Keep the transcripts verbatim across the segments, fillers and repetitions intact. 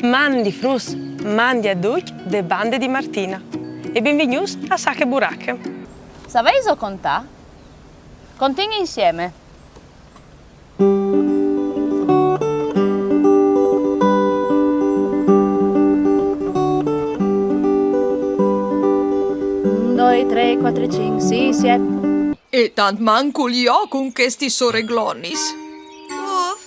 Mandi fruts, mandi a ducj de bande di Martina e benvignûts a Sache Burache. Saveiso contâ? Contìn insiemi. Un, doi, trê, cuatri, cinc, sîs, siet. E tant mancul jo cun chestis oreglonis. Uf,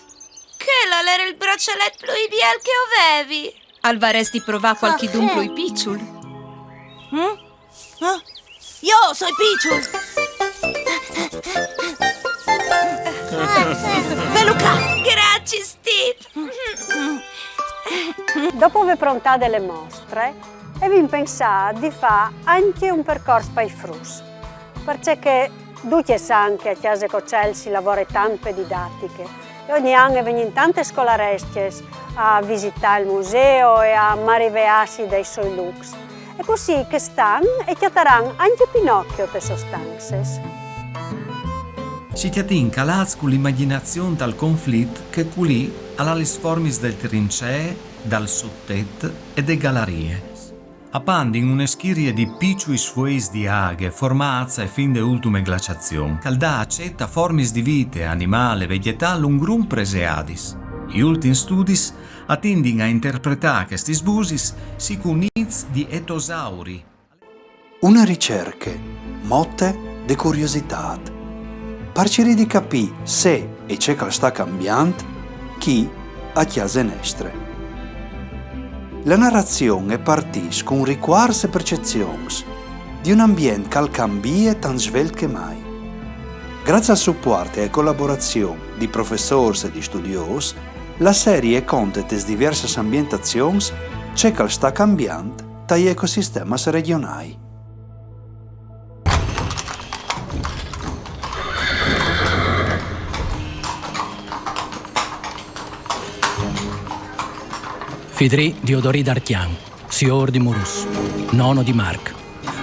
chel al jere il braçalet plui biel che o vevi. Al varès di provâ cualchidun plui piçul. Mm? Ah, jo o soi piçul! Velu ca! Graciis, Steve! Dopo vê prontade la mostre, o vin pensât di fâ ancje un percors pai fruts, parcè che ducj a san che a Cjase Cocel si lavore tant pe didatiche, e ogni an a vegnin tantis scolarescjis a visitâ il museu e a mariveâsi dai soi lûcs. E cussì chest an a cjataran ancje Pinocchio tes sôs stanzis. Si cjatìn calâts cu l'imagjinazion tal conflit che culì al à lis formis de trincee, dal sottet e de galarie. A pandin une schirie di piçuis fueis di aghe formâts ae fin de ultume glaciazion, che al da acet a formis di vite animâl e vegjetâl un grum preseadis. I ultins studis a tindin a interpretâ chestis busis sicût nîts di etosauri. Une ricerche, mote de curiositât, par cirî di capî se e ce che al sta cambiant chi a cjase nestre. La narazion e partìs cun ricuarts e percezions di un ambient che al cambie tant svelt che mai. Graciis al supuart e ae colaborazion di professôrs e di studiôs, la serie e conte tes diviersis ambientazions ce che al sta cambiant tai ecosistemis regjonâi. Fidrì di Odorì Darcjan, siôr di Murus, nono di Marc.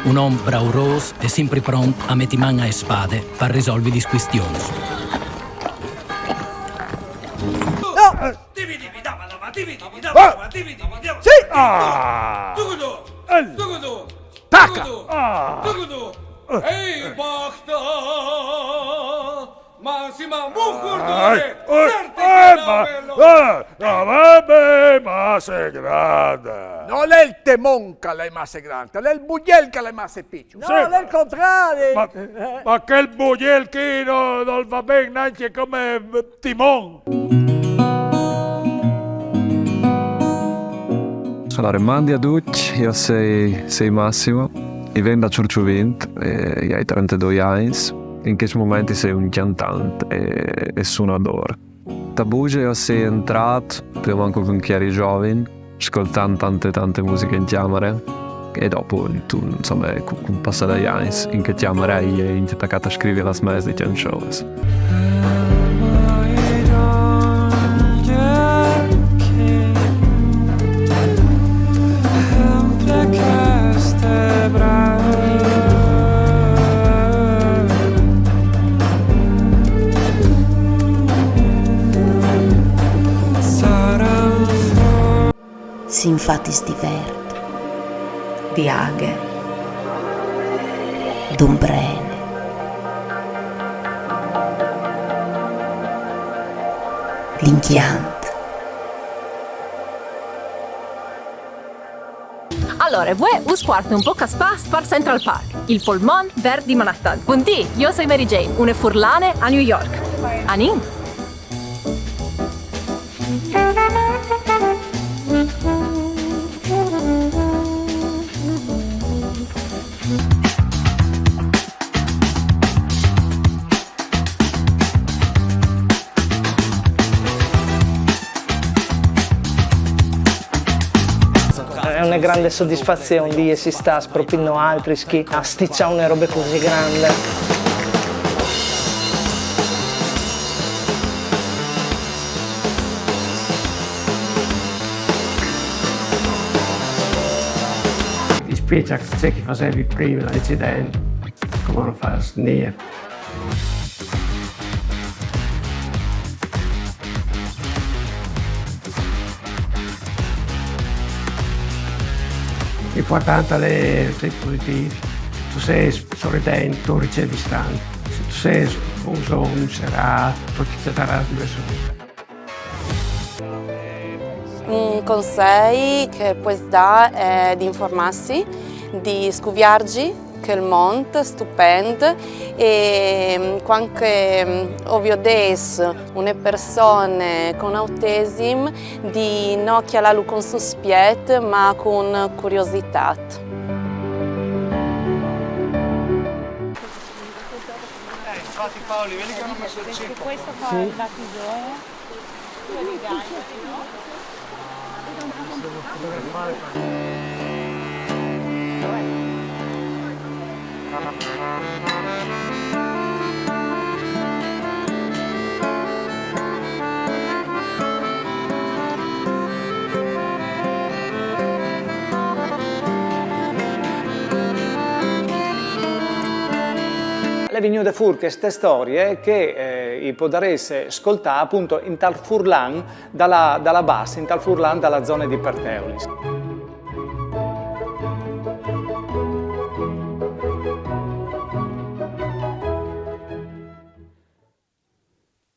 Un om braurôs e simpri pront a meti man ae spade par risolvi lis cuistions. Sì! Ah! Taca! Ah! Ehi, basta! Ma si ma mucurdore! Certe che no, bello! Eh, no, vabbè, ma sei grande! Nol è il temon che l'è masse grande, l'è il buiel che l'è masse piccolo. No, l'è il contrario! Ma, ma quel buiel che no, non va bene neanche come timon! Alore, mandi a ducj, jo o sei, sei Massimo, i ven da Çurçuvint, e i ai trentedoi agns. In chescj moments i sei un cjantant e, e sunadôr. Ta Buja jo o sei jentrât, prime ancje cun Chiari Jovin, scoltant tante, tante musiche in cjamare, e dopo, tu, insome, cun, cun passâ dai agns, in chê cjamare i ai ancje tacât a scrivi lis mês cjançons. Sin fatis di vert, di aghe, d'ombrele, l'incjant. Alore, vuê us puarte un pôc a spas par Central Park, il polmon vert di Manhattan. Bundì, jo o soi Mary Jane, une furlane a New York. Anìn? Al è une grande sodisfazion di jessi stâts propit noaltris chi a stiçâ une robe cussì grande. Dispiece ce che i fasevi prime, l'accident, come lu fâs a gnî. L'impuartant al è jessi pusitiv. Se tu sês sorrident, tu ricevis tant. Se tu sês buson, serât, tu ti tratarâs di bessôl. Un consei che pues dâ è di informâsi, di scuvierzi chel mont stupent e cuant che o viodês une persone cun autesim di no cjalâlu cun suspiet ma cun curiositât. Eh, infatti Paoli, vedi che hanno messo il chip. Questo fa il battigione. Al è vignude fûr cheste storie che eh, i podarês scoltâ apont intal furlan da la, da la Bas, intal furlan da la zone di Perteulis.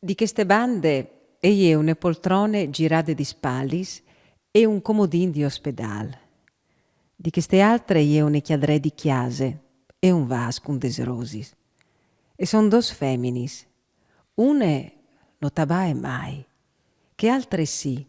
Di cheste bande e je une poltrone girade di spalis e un comodin di ospedâl. Di cheste altre e je une cjadree di cjase e un vâs cun des rosis. E son dôs feminis. Une no tabae mai, chê altre sì,